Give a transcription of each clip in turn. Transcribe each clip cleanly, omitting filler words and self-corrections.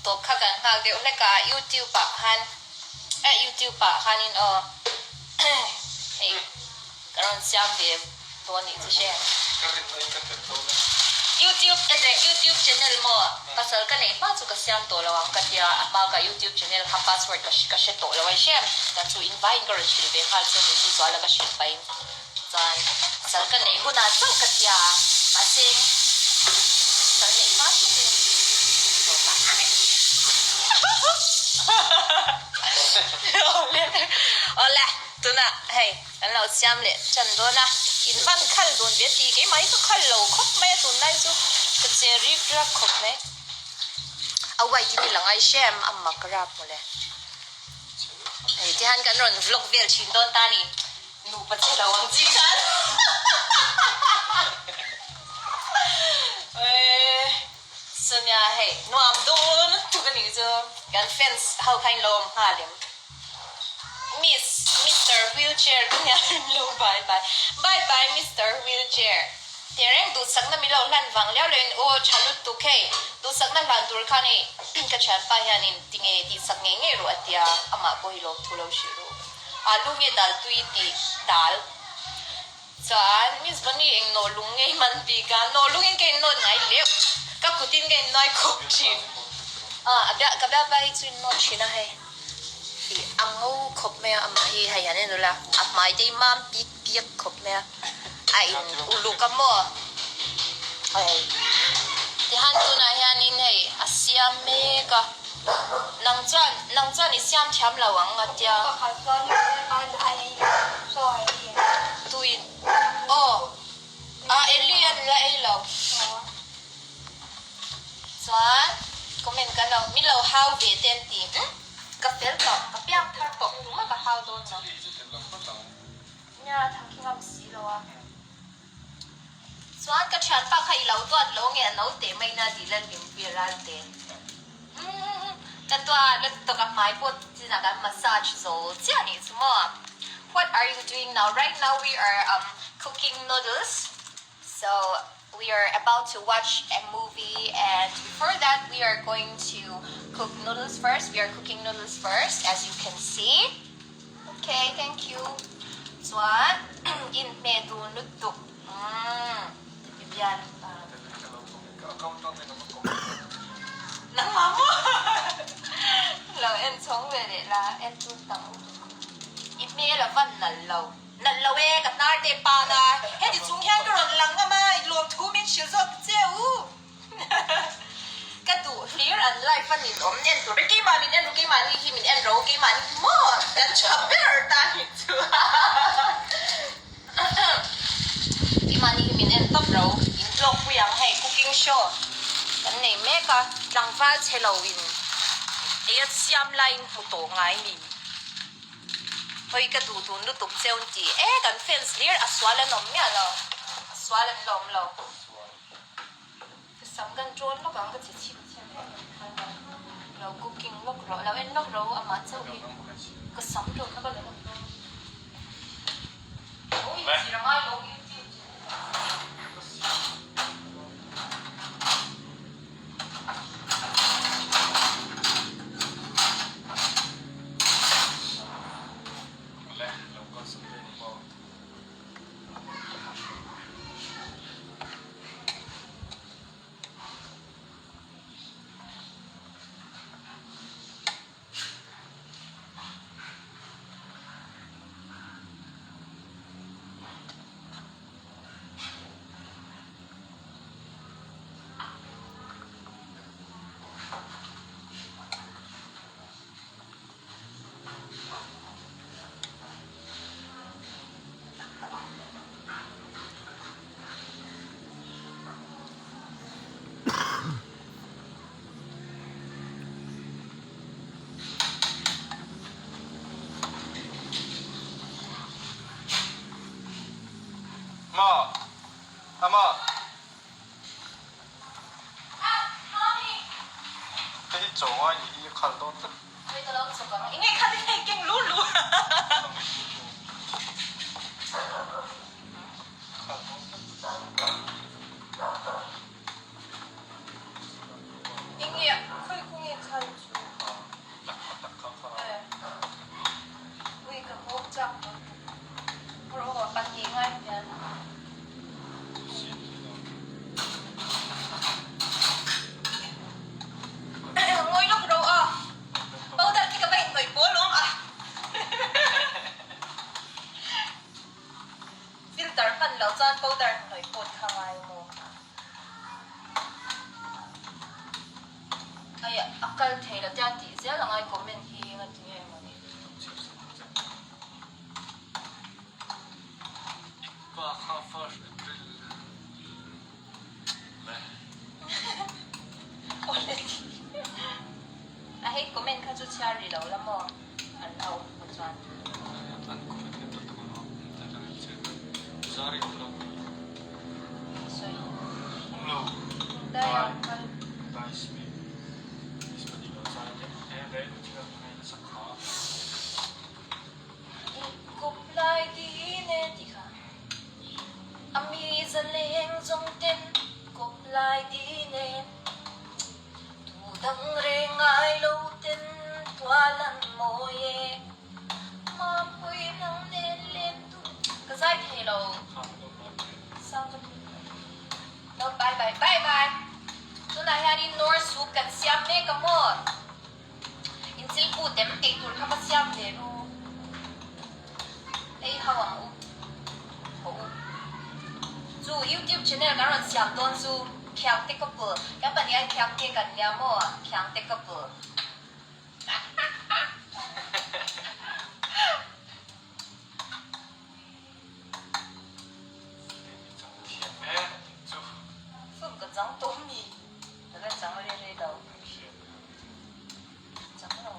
Tawp kha kan nghak deuh hlek a, YouTube ah khan eh YouTube ah khanin aw hei ka rawn siam ve dawn nih chu hre. Ka rinna in ka tel dawn e. YouTube eze YouTube channel maw pasal ka neih hma chu ka siam tawh lo ang ka tia a hma ka YouTube channel kha password ka ka hre tawh lo a hre dan chu in vaiin ka rawn hrilh ve nghal chu ni chu zuala ka hrilh pahin chuan pasal ka neih hunah chauh ka tia mahse pasal neih hma hretin awle awle tunah hei kan lo siam leh tan dawn a in van khal dawn ve ti keimah hi ka khal lo khawp mai a tunlai chu ka che rik rak khawp mai a white in i la ngai hrem a mak rap mawle hei tihian kan rawn vlog vel thin dawn ta a ni. Nupa che lo ang chi khan Sonia hei nuam dawn tuk a nih chu kan fans ho kha in lo awm nghal em Miss Mister wheelchair ka nia in lo bye bye bye bye Mister wheelchair Tereng duhsakna min lo hlan vang liau leh in aw tha lutuk hei duhsakna hlan tur khan hei ka thianpa hianin tinge tihsak ngei ngei rawh a tia amah pawh hi lawmthu lo hrilh ru. Alu nge dal tui tih dal chuan Miss Bunny eng nawh lung nge i man bik a, nawh lung in ka in nawt ngai leuh, ka kut in ka in nuai khawp thin. A bia ka bialpa hi chu in nawt thin a hei ih a ngo khawp mai a amah hi hei han en ula a hmai te hi mam pik piak khawp mai a, a in uluk a maw hei tihan tunah hianin hei a siam mek a. Nang chuan, nang chuan i siam thiam lo ang a tia. Pakhat chuan an a ei chaw a ei em? Tuin, aw, a Eli an la ei lo. Chuan comment kan lo, min lo hau ve te an ti. Umm, ka fel tawh, ka piang thar tawh, tumah ka hau dawn lo. Nia, thangkhing am si lo a. Chuan ka thianpa kha i lo duat lo nge a no teh mai na tih lal min pui a ral te. Umm ka duat la tawk a hmai pawh chinah kan massage zo chiah nih chu maw. What are you doing now? Right now we are um cooking noodles so we are about to watch a movie and before that we are going to cook noodles first. We are cooking noodles first as you can see. Ok thank you chuan in hmeh dun lutuk umm bian nangmah maw lo en chhawng ve leh la en chu tam i hmel a van nalh lo nalh lo e ka hnar te pan a heti chung hian ka rawn lang ngam a i lawmthu min hrilh zawk ta che u. Ka duh hlir an life a nin awm en tur keimah min en ru keimah ni hi min en ro keimah ni hi maw kan tha ber ta ni chu keimah ni hi min en tawp ro in vlog pui ang hei cooking show kan nei mek a tlangval chhe lo in ei a siam laiin hmu tawh ngai mi hawi ka duh dun lutuk cheu an ti e kan fans hlir a sual an awm miah lo a sual an la awm lo. Ka sam kan ṭawn lawk ang ka che chhim thiam em em khan lo lo cooking lawk rawh lo en lawk rawh amah chauh hi ka sam ṭawn na ka la lawk dawn aw inchhir a ngai lo YouTube channel. Ma, ama. Hei hi chaw ngai ni hi a khal dawn tlat. Hei ka lo chawk ang. Enge kha ti hei keng lu lu. Enge khawi khaw nge khal. lo chuan powder hnawih pawt kha ngai maw? Aia a kal thei lo tia tih zel angai comment hi engati nge mawni. Pa kha first April le. A hei comment kha chu chhiar ri lo la maw an au hmu chuan. An comment em tak tak ang a ta ka chhiar mai. Zari awm lo. Sawi. Awm lo. Dai ang kal. Dai smi. Ismani lo zai te e le thil ngai nasa kha. Kawp lai din e tih kha. A mi zaleng zawng ten kawp lai din e. Tu dang reng ngai lo ten tual an mawi e. Mampui nang nen len tu. Ka zai thei lo. Sang ka duh lo. No bye bye bye bye. Tunah hianin Nor soup kan siam mek a maw? Inchilpu tem eitur kha va siam ve ru. Ei ho ang u. Ho u. Chu YouTube channel kan rawn siam dawn chu Khiangte couple. Kan pahnih hian Khiangte kan nia maw? Khiangte couple. Film ka chang tawh mi. Ka la chang rei rei lo. Chang lo.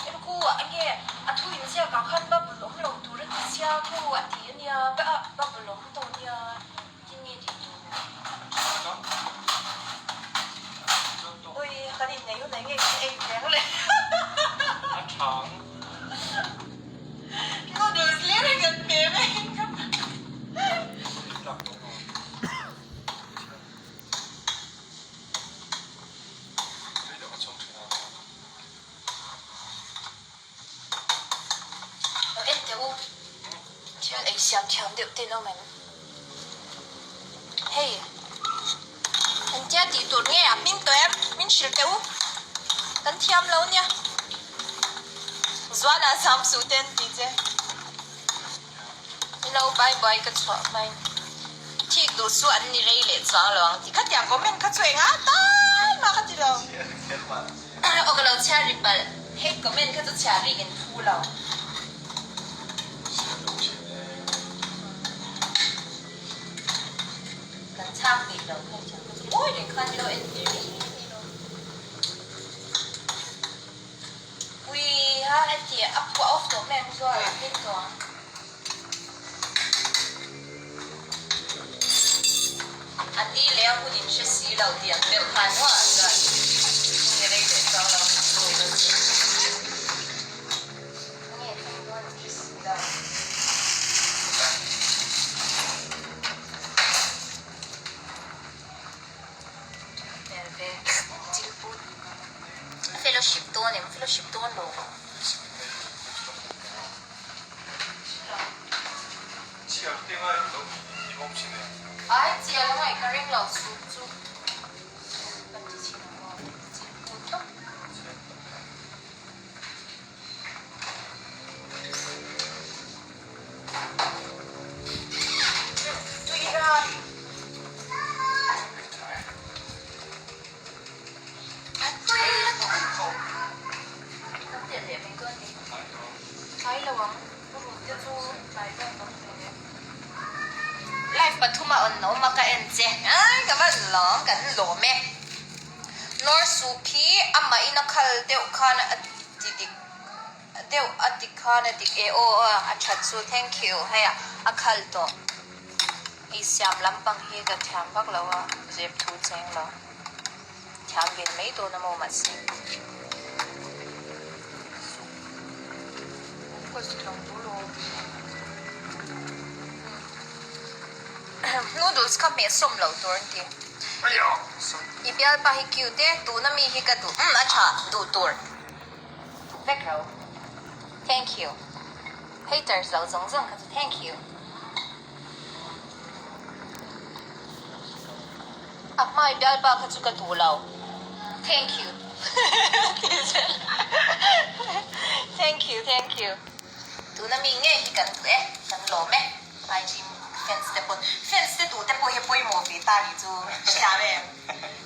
Erku enge a thu in ziak ah khan bubble awm lo tur a ti sia khu a ti a nia bubble awm tawh nia tinge tih tur. Ui kan innei hun enge kan ei ve ang le. A thang. Noodles hlir hi kan pe mai. Lo en teh u, thil ei siam thiam deuh ten awm em? Hei, engtia tih tur nge a hming tawh em? Min hrilh teh u, kan thiam lo nia. Zuala zam suh te an ti che. Ni lo bai bai ka chhuah hmain thik duh chu an ni rei leh chuang lo ang tih khatiang comment kha chu engah tai mah ka ti lo. Aw ka lo chhiar ri palh, hate comment kha chu chhiar rik in phu lo. Kan chhang peih lo kha tiang kha chu mawi reng khan ni lo entir mai ni lo. Ui ha heti a phuah off tawh mai ang zual a hming tawh ang. A ni leh a hun in hre si lo tih ang deuh khan maw a chuan hun i rei leh chuang lo ang chu nge thleng dawn in hre si lo. Hmel ve chilput. Fellowship dawn em? Fellowship dawn lo. Ai chial a ngaih ka ring lo soup chu kan ti chhin ang aw chilput tawp. Tui ran. Live pathuma on awm a ka en che ai ka van lawm kan lawm e North soup hi amah in a khal deuh khan a ti dik deuh a ti khan a dik e aw a that chu thank you hei a khal tawh. Ei siam lampang hi ka thiam vak lo a, zep thu cheng lo. Thiam ve mai dawn a maw mahse. Noodles kha hmeh sawm lo tur an ti. I bialpa hi cute e, tuna mi hi ka duh. Umm a tha, duh tur. Vek ro. Thank you. Haters lo zawng zawng kha chu thank you. A hmai bialpa kha chu ka duh lo. Thank you. Thank you, thank you. Tuna mi ngei hi kan duh e, kan lawm e. IG fans te pawn. Fans te duh te pawh hi pawimawh ve ta nih chu hriam em?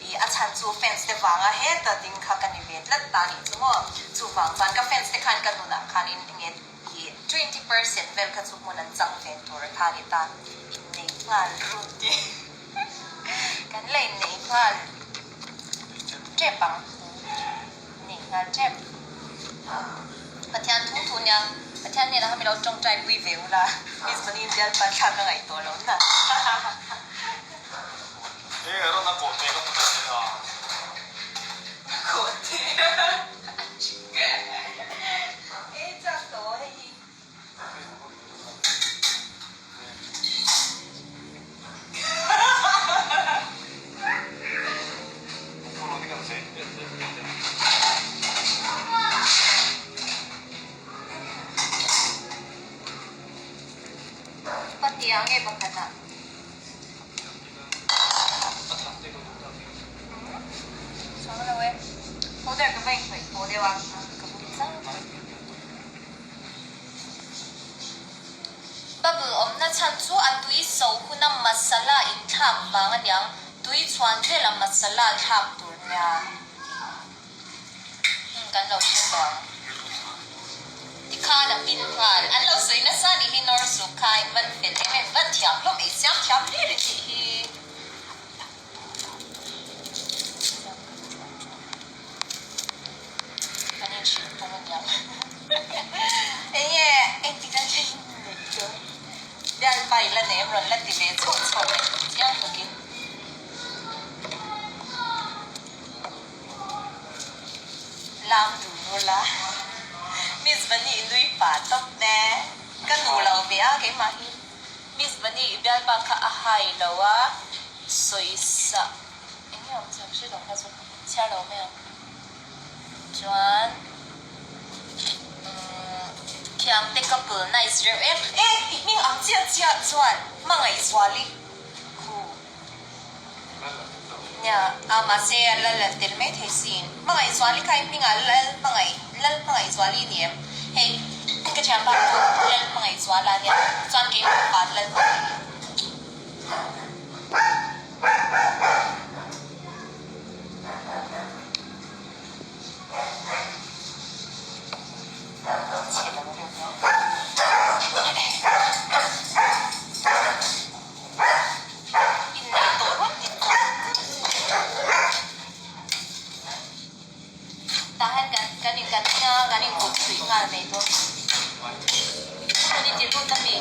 I a chhan chu fans te vanga heta ding kha ka ni ve tlat ta nih chu maw? Chuvang chuan ka fans te khan ka nunah khan in nge i 20% vel kha chu hmun an chang ve tur kha ni ta. Innei nghal rut ti kan la innei nghal tep ang. Nei nghal tep. Pathian thu thu nia, Pathian hnenah kha mi lo tawngtai pui ve ula, Miss Bunny bialpa thlak ka ngaih tawh lo na. He rawn a kawh te ka hmu ta che a. Kawh te e chak tawh hei hi. Patia nge pakhatah? Chang lo e. Powder ka va inhnawih pawh deuh a, ka bum chang mai. Bubble awmna chhan chu a tui so huna masala inthlak vang aniang, tui chhuan vela masala thlak tur nia. Umm kan lo hre tawh ang. Tikhan a pin nghal. An lo sawi nasa nih hi nawr suk kha in van fel em em, van thiam hlawm ei siam thiam hlir in nih hi. Kan inhrilh pung aniang. Enge engtik a thleng neih chu bialpa i la nei em rawn la ti ve chhoh chhoh mai chiang takin. Lam dun ula Miss Bunny i nui pah tawp ne. Ka nu lo ve a keimah hi Miss Bunny i bialpa kha a hai lo a sawisa enge awm chak hre lo kha chu chhiar lo mai ang. Chuan umm Khiangte couple nice reuh em e i hming ang chiah chiah chuan Hmangaihzuali khu nia a mahse a lal a tel mai thei sin Hmangaihzuali kha i hming ah lal hmangaih lal Hmangaihzuali ni em hei ka thianpa pawh lal Hmangaihzuala nia chuan keimah pa lal Hmangaih. Tah hian kan kan in kan kan inkut chhuih nghal mai dawn. Hun i ti lut a mi?